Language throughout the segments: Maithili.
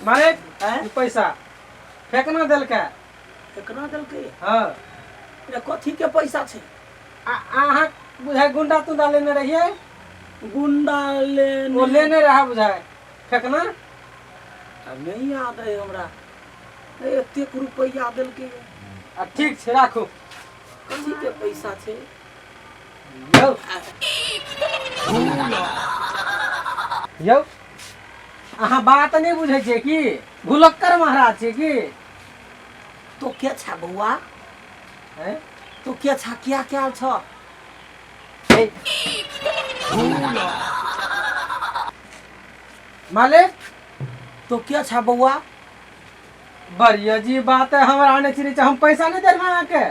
मालिक, आँय? ई पैसा फेकना देलकै। केकरा देलकै? हाँ। रे, कथी के पैसा छै? आ अहाँ बुझाइ गुंडा तुंडा लेने रहियै। गुंडा लेने? ओ लेने रहा बुझाइ फेकना। आब नहि याद है हमरा। ए, एतेक रुपैआ देलकै। आ ठीक छै, राखू। कथी के पैसा छै? यौ यौ, अहाँ बात नहि बुझै छियै की? भुलक्कर महाराज छियै की? तो के छा बौआ? हैं? तो के छा, किया कयल छ? हे। मालिक, तो के छा बौआ? बड़ी अजीब बात है, हमरा नहि चिन्है छै। हम पैसा नहि देलहुँ अहाँके,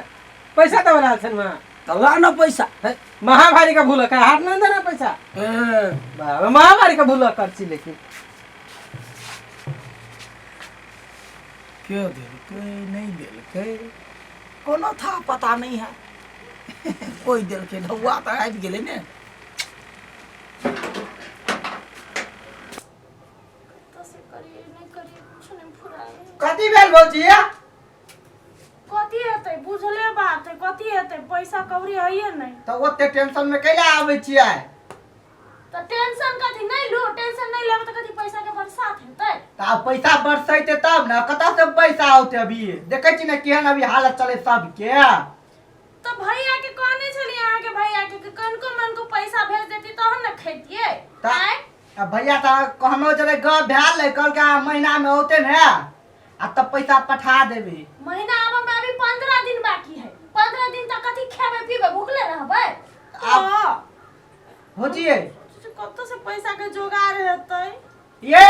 पैसा देबऽ आयल छलहुँ अहाँ। तऽ ला न पैसा। हे, महाभारी का भूलक है, हाथ नहीं देना पैसा। बाबा, महाभारी का भूलक कर छी लेकिन। के देलकै नहि देलकै कोनो था पता नहीं है। कोई देलकै ढौआ तऽ आबि गेलै ने। कतऽ से करियै, नहि करियै, कुछ नहि फुराय। कथी भेल भौजी? कथी हेतै, बुझले बात है कथी हेतै। पैसा कौड़ी हइए नहि। तऽ ओते टेंशन में कैला आबै छियै? तऽ टेंशन कथी नहि लू, टेंशन नहि लेबै तऽ कथी पैसा के बरसात हेतै? तऽ आब पैसा बरसैते तब ने, कतऽ से पैसा औते? अभी देखै छी ने केहन अभी हालत चले सबके। तऽ भैया के कहने छलियै अहाँके भैया के कि कनिको मनिको पैसा भेज देती तहन ने खैतियै। तऽ आँय? आ भैया तऽ कहनो छलै, गप भेल रहै, कहलकै अहाँ महीना मे औते ने आ तब पैसा पठा देबै। महीना आबऽ में अभी 15 दिन बाकी है। 15 दिन तक कथी खेबै पीबै, भूखले रहबै? आब- भौजी, कतऽ से पैसा के जोगाड़ हेतै? ये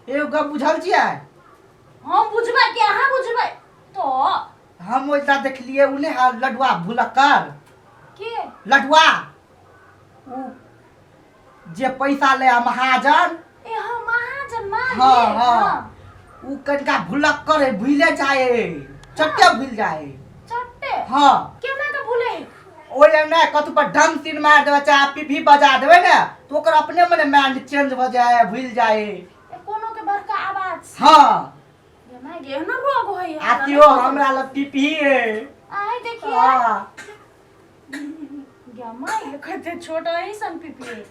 एगो गप बुझल छियै? हम बुझबै कि अहाँ बुझबै तो? हम ओइसा देखलियै, उ नहि है लडुआ भुलक्कर। के? लडुआ, उ जे पैसा ले आ महाजन। ए हाँ, महाजन मालिक। हाँ। उ कनिका भुलक्कर है, भूले जाए, चट्टे भूल जाए। चट्टे? हाँ। केना के भूले है? ओहि लए ने कतहु पर ढंग सीन मारि देबै चाहे पीपी बजा देबै ने, तऽ ओकर अपने मने माइंड चेंज भऽ जाए, भूलि जाए। ए, कोनो के बड़का आवाज से? हाँ। ये my गे, एहनो रोग होय? आ त्यो हमरा लग पीपी है। आइ देखिए। हाँ। गे my गे, कते छोट अही सन पीपी है।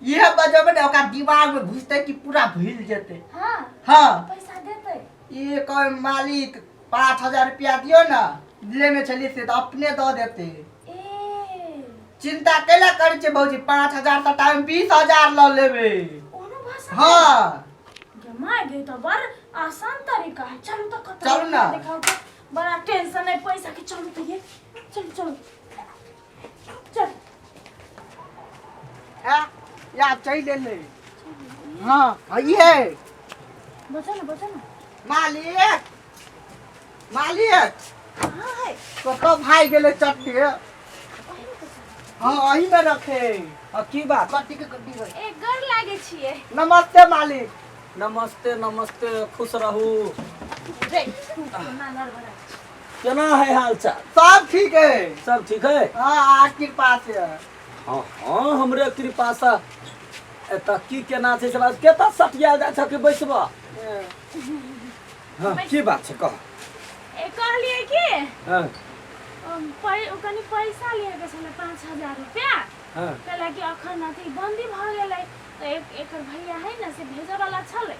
इहे बजेबै ने, ओकरा दिमाग में घुसतै कि पूरा भूलि जेतै। हाँ। हाँ। पैसा देतै? ई कह मालिक, 5000 रुपया दियौ ने, लेने छलियै से, तऽ अपने दऽ देतै। ए। चिंता कैला करै छै भौजी? 5000 सटामे 20,000 लऽ लेबै। ओनो भाषा? हाँ। गे my गे, तऽ बड़ आसान तरीका है। चलू तऽ कतऽ? चलू ने। देखाउ तऽ, बड़ा टेंशन है पैसा के। चलू तऽ ये, चलू चलू चल। आ, या चलि एलै। हाँ, ये। बचो ना, बचो ना। मालिक, मालिक। कहाँ है? कतऽ भागि गेलै चट्टे? हाँ, अही में रखे। आ की बात? कट्टी के कट्टी रखे। ए, गर लागे छियै। नमस्ते मालिक। नमस्ते नमस्ते, खुश रहू। रे, तू केना नरभरा छी? केना है हाल चाल? सब ठीक है। सब ठीक है? हाँ, अहाँ कृपा से। हाँ हाँ, हमरे कृपा से। एतऽ की केना छै से बात? केतऽ सटिया जाइ छ कि बैसबऽ? हाँ, की बात छै, कह। ए, कहलियै कि कनि पैसा लिअ के छलै, 5000 रुपया। कैला कि अखन अथी बन्दी भऽ गेलै, तऽ एक एकर भैया है ने, से भेजऽ वाला छलै।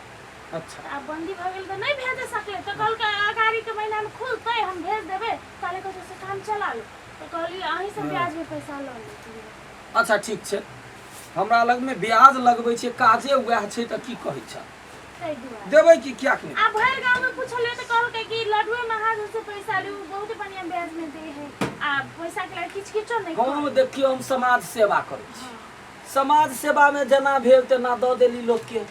तऽ आब बन्दी भऽ गेल तऽ नहि भेज सकलै, तऽ कहलकै अगाड़ीके महीनामे खुलतै, हम भेज देबै, ताले कतौ से काम चला लो। तऽ कहलियै अहीँसँ ब्याजमे पैसा लऽ लेतियै। अच्छा, ठीक छै। हमरा लगमे ब्याज लगबै छै, काजे उएह छै, तऽ की कहै छ? ताहि दुआरे। देबै कि कियाक नहि? आ भरि गाँवमे पुछलियै तऽ कहलकै कि लड्डुए महाजन से पैसा लिउ, बहुत बढ़िआँ ब्याजमे दै है आ पैसाके लेल किछु किछो नहि हम कहै। देखियौ, हम समाज सेवा करै छी। समाज सेवामे जेना भेल तेना दऽ देली लोकके।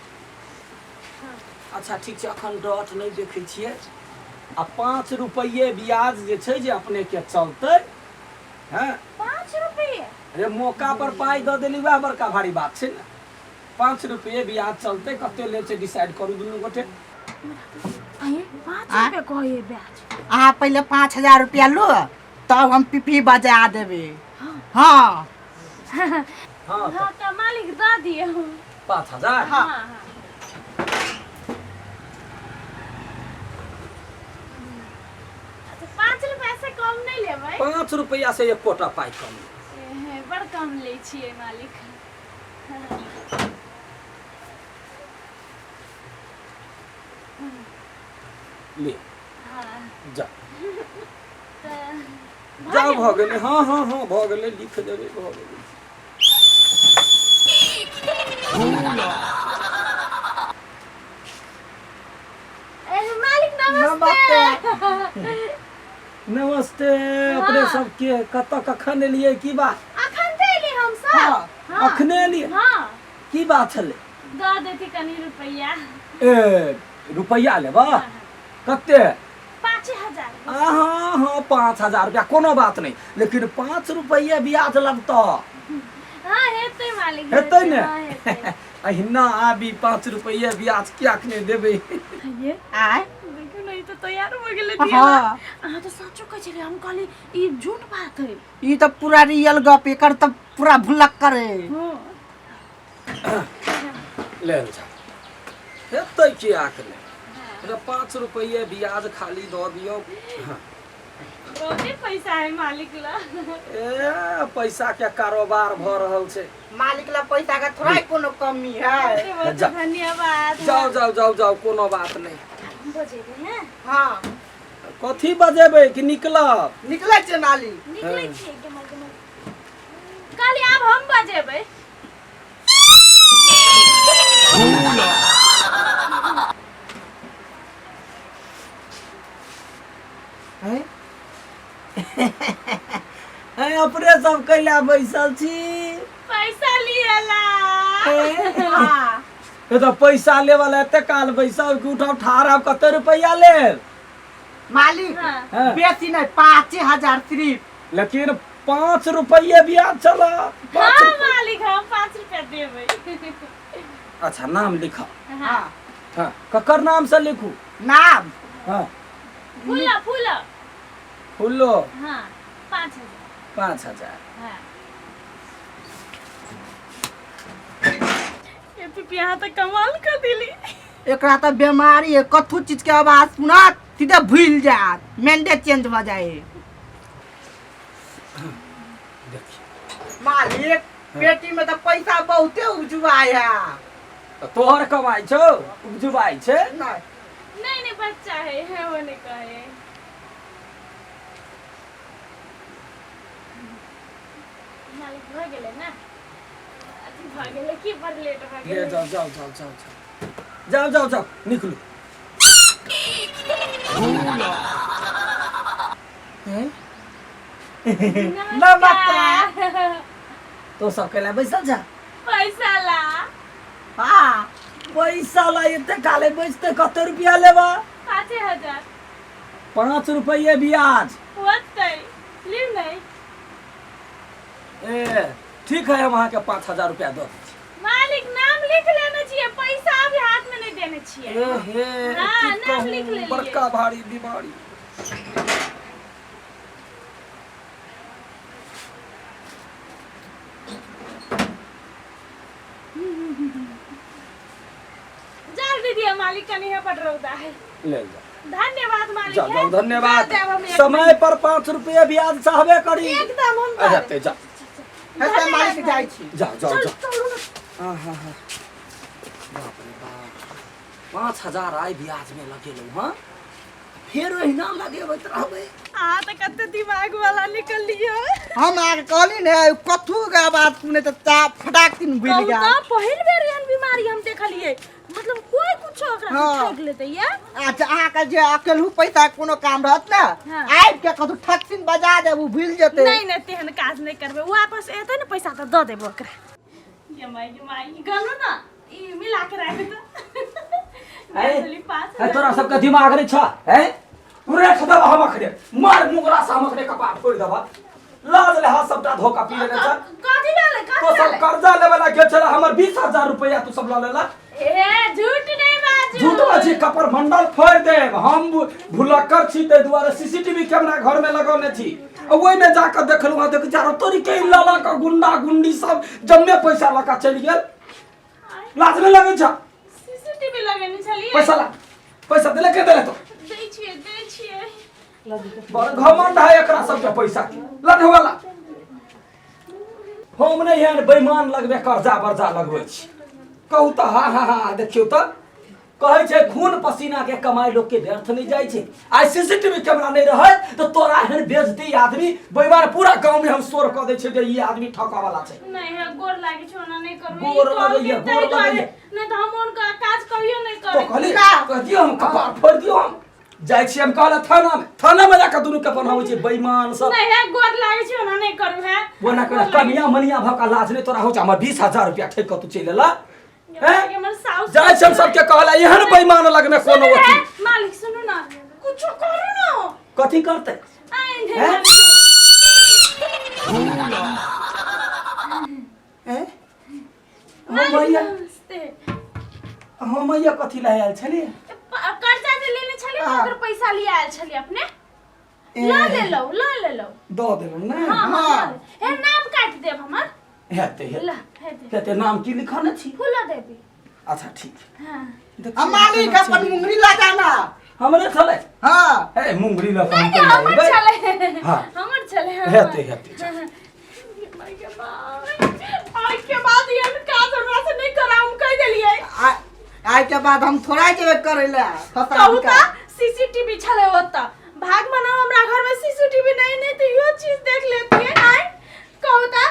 अच्छा, ठीक छै। अखन डॉट नहि देखै छियै आ 5 रुपैए ब्याज जे छै जे अपनेके चलतै। हँ। 5 रुपये? अरे, मौका पर पाइ दऽ देली, वएह बड़का भारी बात छै ने। 5 रुपैए ब्याज चलतै। कते ले छै, डिसाइड करू दुनू गोटे। आँय, 5 रुपये कहैए ब्याज? अहाँ पहिले 5000 रुपया लू, तब हम पिपही बजा देबै। हाँ। हाँ। हाँ, तऽ मालिक, दऽ दियौ। 5000? हाँ। हाँ हाँ। अच्छा, 5 रुपया से कम नहीं लेबै? 5 रुपया से एकोटा पाइ कम नहि। ए, बड़ कम लै छियै मालिक। ले। हाँ। जा। तऽ जा, भऽ गेलै। हँ हँ हँ, भऽ गेलै, लिख देबै, भऽ गेलै। ए, मालिक नमस्ते। नमस्ते अपने सबके। कतऽ कखन एलियै, की बात? अखन तऽ एली हम सब। हाँ। हाँ। अखने एलियै? हाँ। की बात छलै? दऽ देती कनी रुपैआ। ए, रुपैआ लेबऽ? कते? 5000। हाँ हाँ, 5000 रुपया कोनो बात नहीं, लेकिन 5 रुपये ब्याज लगतऽ। हाँ, हेतै मालिक। हेतै ने? हाँ, हेतै। अहिना आबी, 5 रुपये ब्याज कियाक नहि देबै? ये आय। देखियौ ने, ई तऽ तैयार भऽ गेलै। हाँ। अहाँ तऽ सचो कहै छलियै, हम कहली ई झूठ बात है। ई तऽ पूरा रियल गप, एकर तऽ पूरा भुलक्कर है। हाँ। लेल जा, हेतै कियाक नहि? एकरा 5 रुपये ब्याज खाली दऽ दियौ। हाँ। बहुते पैसा है मालिक ला। ए, पैसा के कारोबार भऽ रहल छै। मालिक ला पैसा के थोड़ा ही कोनो कमी है। बहुते बहुते जा। धन्यवाद। जाओ जाओ जाओ जाओ, कोनो बात नहीं। हम बजेबै हैं। हाँ। कथी बजेबै कि निकलब? निकलै छै मालिक। निकलै छियै गेमल गेमल। कहली आब हम बजेबै। हैं? ए, अपने सब कैला बैसल छी? पैसा लियला। हाँ। ए, तऽ पैसा लेबऽ ला एते काल बैसल कि उठाउ ठाढ़? आब कते रुपैआ लेब? मालिक, हाँ। हाँ। बेसी नहीं, 5000 सिर्फ। लेकिन 5 रुपये ब्याज चल। हाँ मालिक, हम 5 रुपया देबै। अच्छा, नाम लिखा। हाँ। हाँ, ककर नाम से लिखू? नाम। हाँ। फूलो फूलो। फूलो। हाँ, 5000। 5000। हाँ। ये पिपिया तऽ कमाल कर दिली। एकरा तऽ बीमारी है, कथू चीज के आवाज सुनत सीधे भूल जात, मेंडे चेंज भऽ जाए। देखिए। मालिक, पेटी में तऽ पैसा बहुते उजुआय है। तऽ तोहर कमाइ छौ उपजुबाइ छै? नहीं। नहीं नहीं, बच्चा है, है वो नहीं कहे। मालिक, भऽ गेलै ने? अथी भऽ गेलै की बड़ लेट भऽ ले। गेलै? जाओ जाओ जाओ जाओ जाओ जाओ जाओ जाओ, निकलू। हैं? नमस्कार। तो सब कैला बैसल जा? पैसा ला। हाँ। पैसा ला एते काले बैसते? कते रुपया लेबा? 5000। 5 रुपये ब्याज। होतै, लिउ नहीं। ए, ठीक है, हम अहाँके 5000 रुपया दऽ दै छी। मालिक, नाम लिख लेने छियै, पैसा अभी हाथ में नहीं देने छियै। ए हे। हाँ, की नाम लिख कहू, लेलियै। बड़का भारी बीमारी। जल्दी दिया मालिक, कनी है बड़ रौदा है। ले जाओ। धन्यवाद मालिक। जाओ। है। जाओ, धन्यवाद। दे देब हम एक समय पर 5 रुपये ब्याज चाहबे करी। एकदम हम अच्छा दऽ ते जा। हेतै मालिक, जाइ छी। जाओ जाओ। चल। जाओ। चलू ने। हाँ हाँ हाँ, बाप रे बाप, 5000 आइ ब्याज में लगेलहुँ। हाँ, फेर ओहिना लगेबैत रहबै। अहाँ तऽ कते दिमाग वाला निकलियै। हम अहाँके कहली ने, कथू के आवाज सुने तऽ चा फटाक दिन भूल कहू गया। तऽ पहिल बेर एहन बीमारी हम देखलियै, मतलब कोई कुछो ओकरा से ठगि लेतै या। अच्छा, अहाँके जे अकेलहु पैसा के कोनो काम रहत ने, आबि के कथू ठकसिन बजा देब, ओ भूल जेतै। नहीं नहीं, तेहन काज नहीं करबै। वापस एतै ने पैसा तऽ दऽ देबै ओकरा। ये माई, ये माई, गलू ना, ई मिला के राख दो। है, तोरा सबके दिमाग नहीं छ? हैं, रेख देबा हम अखने, मार मुगरा से हम अखने कपार फोड़ि देबा। लाज ले हाथ सबटा धोखा पी लेने छ। कथी भेलै? तो कथी सब भेलै? कर्जा लेबे ला गेल छला, हमर 20,000 रुपया तू सब लऽ लेला। ए, झूठ नहीं बाजू। झूठ बाजी, कपर मंडल फोड़ि देब हम। भुलक्कर छी, ताहि दुआरे सीसीटीवी कैमरा घर में लगौने छी। आ ओहिमे जाकऽ देखलहुँ हँ, देख चारो तोरी के लऽ लऽ कऽ गुंडा गुंडी सब जम्मे पैसा लऽ कऽ चलि गेल। लाज नहि लगै छ? सीसीटीवी लगेने छलियै। पैसा ला, पैसा देले के देले तो? दै छियै, दै छियै। बड़ घमंड है एकरा सबके पैसा के। ला ढोगा ला। हम नहि एहन बेईमान लगबे कर्जा बर्जा लगबै छी। कहू तऽ, हा हा हा, देखियौ तऽ कहै छै खून पसीना के कमाई लोग के व्यर्थ नहीं जाइ छै। आइ सीसीटीवी कैमरा नहीं रहै तऽ तोरा एहन बेइज्जती आदमी बेईमान पूरा गांव में हम शोर कऽ दै छै जे ई आदमी ठकऽ वाला छै। नहीं है, गोर लागे छै, ओना नहीं करू। गोर ई कहलकै लगैया, ताहि गोर दुआरे, लगैया। नहीं तऽ हम हुनका काज कहियो नहीं तो करै। कहली कह दियौ, हम कपार फोड़ि दियौ। हम जाइ छी, हम कहले थाना में, थाना में जाके दुनू के बनाबै छै बेईमान सब। नहीं है, गोर लागे छै, ओना नहीं करू है। ओना गोर करा लागे। कनिया मनिया भऽ कऽ लाज नहि तोरा होइ छै? हमर 20,000 रुपया ठकि कऽ तू चलि एला। हैं? हमर साउस जाइ छी हम सबके कहला एहन बेईमान लगमे कोनो सुनू अथी। ने, मालिक सुनू ना, कुछो करू ना। कथी करतै? आइन हे हैं? हैं? हम भैया। नमस्ते। हम मैया कथी लए आयल छलियै? कर्जा जे लेने छलियै ने, हाँ। ओकर पैसा लिए आयल छलियै अपने। ल लेलौ, ल लेलौ। दऽ देलहुँ ने? हाँ, हाँ, हाँ। ल ले। हे, नाम काटि देब हमर। हेतै, हेतै। ल, हेतै। हेतै। नाम की लिखने छी? फूलो देवी। अच्छा ठीक। हाँ। देखियौ, हम मालिक केना अपन छै। मुंगरी ला जाना। हमरे छलै। हाँ। हे, मुंगरी लऽ कऽ हम नहीं, केना हमर एबै? छलै। हाँ। हमर छलै, हमर। हेतै, हेतै। माय के बाप, आइ के बाद एहन काज हमरा से नहीं कराम, कहि देलियै। आइ के बाद हम थोड़ा जेबै करै लए फसाद। कहू का। तऽ सीसीटीवी छलै ओतऽ, भाग मनाओ हमरा घर में सीसीटीवी नहीं, नहीं तऽ इहो चीज देख लेतियै। आइ कहू तऽ।